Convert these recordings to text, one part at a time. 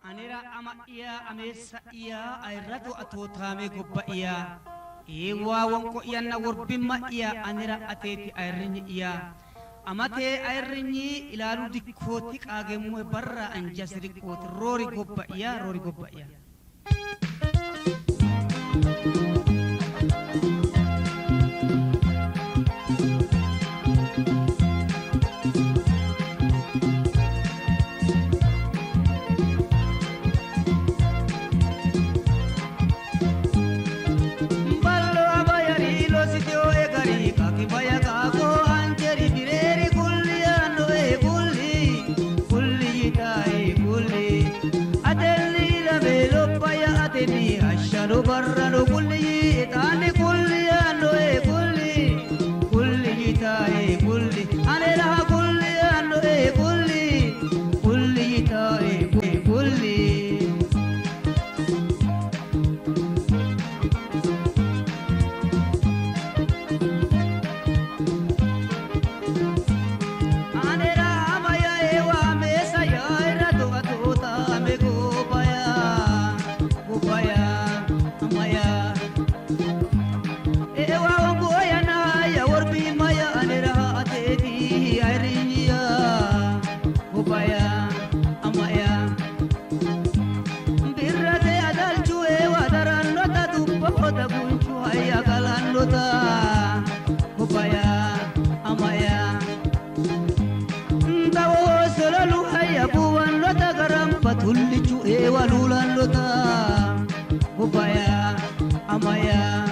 anira ama iya amesa iya airatu atotame gobba iya ewa wonko iya na worbimma iya anira ateti airinyi iya amate airinyi ilalu dikkoti qagemu barra anjasri qoti rori gobba iya barrano kulli tani kulli anno e kulli jita e kulli anela kulli anno e kulli jita e kulli anela maya e wa mesa ya ira to atota me go paya ewa wangu yana ya warbi maya anira ateti airinya ubaya amaya birrate adalchu ewa daranno tatu poda bunchu haya galanno ta ubaya amaya ndawo solalu haya buwanno ta garam patullichu ewa lulanno ta ubaya amaya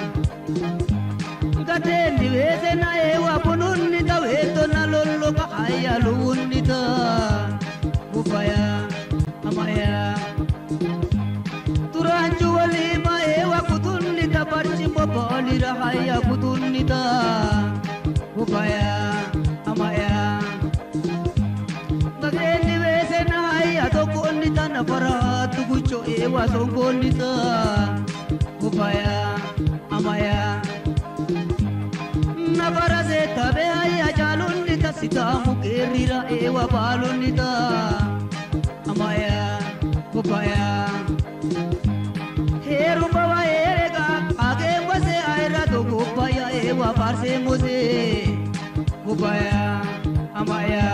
gatendi wete na ewa pununni ta weto na lollo ka haya luunni ta ubaya amaya turanchu walima ewa kutunni ta parchi mobali ra haya kutunni ta ubaya amaya gatendi wete na haya to konni ta na faratu gucho ewa songonni ta ubaya amaya nabarase tabe haya jalunni ta sita mukerira ewa balunni ta amaya ubaya heru bawa erega age wase aira to gopaya ewa parse mose ubaya amaya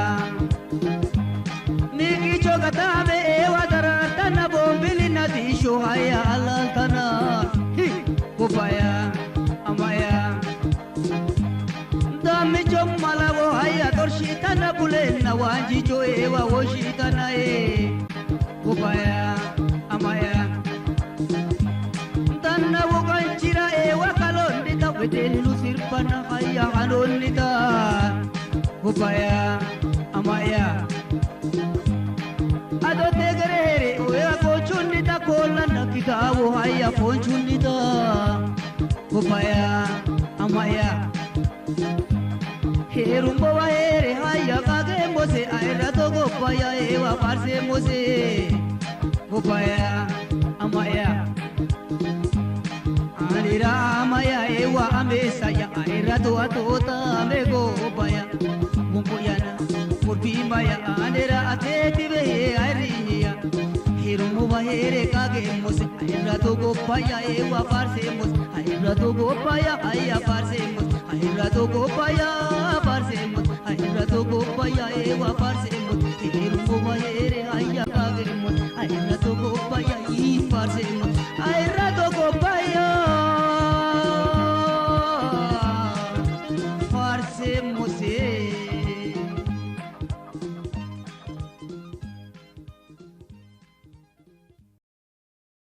niki chogata me ewa darata na bombili na disho haya alantana ubaya amaya dami jommala wo haya torshitana bulena wanjicho ewa woshitana ubaya amaya tanna wo kanchira ewa kalondita wedelu sirpana haya hanolita ubaya amaya ado tegerere oya kochunita kolana kitabu haya ponchunita ubaya amaya herumbo wa here haya kage mose aira to gopaya ewa parse mose ubaya amaya anira amaya ewa amesa ya aira to atota me gopaya mumpoyana murbi maya anira ateti be airinya herumbo wa here kage mose aira to gopaya ewa parse mose aira to gopaya haya parse mose aira to gopaya parsemos aira to gopaya ewa parsemos herumbo wa here haya kagemos aira to gopaya I parsemos aira to gopaya parsemos